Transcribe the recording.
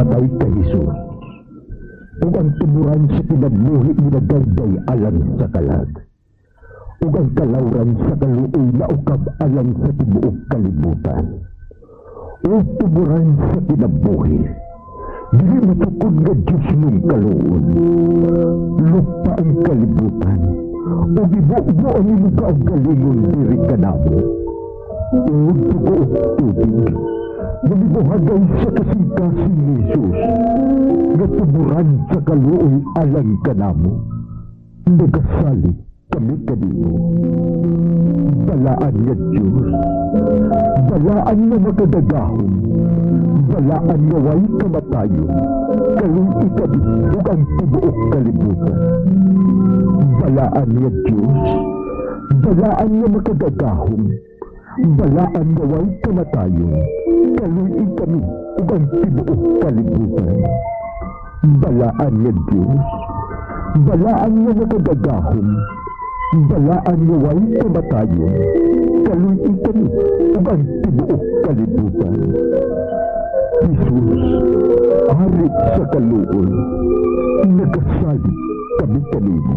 Namatay ka, Jesus. Ug ang tuburan sa kinabuhi nagagday alang sa kalag. Ug ang kalawran sa kaluoy naukab alang sa tibuok kalibutan. O tuburan sa kinabuhi, dili matukod nga Diyos mong kaluon. Lukta ang kalibutan. Ug ibubo ang imong kaugalingon diri kanamo. O dugo ug tubig, namibuhagay sa kasing-kasing ni Jesus, nga tuburan sa kaluoy alang kanamo. Nagasalig kami kanimo. Balaan nga Diyos, balaan nga makagagahom, balaan nga way kamatayon, kaluy kami ug ang tibuok kalibutan. Balaan nga Diyos, balaan nga makagagahom, balaan nga way kamatayon, kaluy kami ug ang tibuok kalibutan. Balaan nga Diyos, balaan nga makagagahom, balaan nga way kamatayon, kaluy kami ug ang tibuok kalibutan. Jesus, ari sa kaluoy, nagasalig kami kanimo.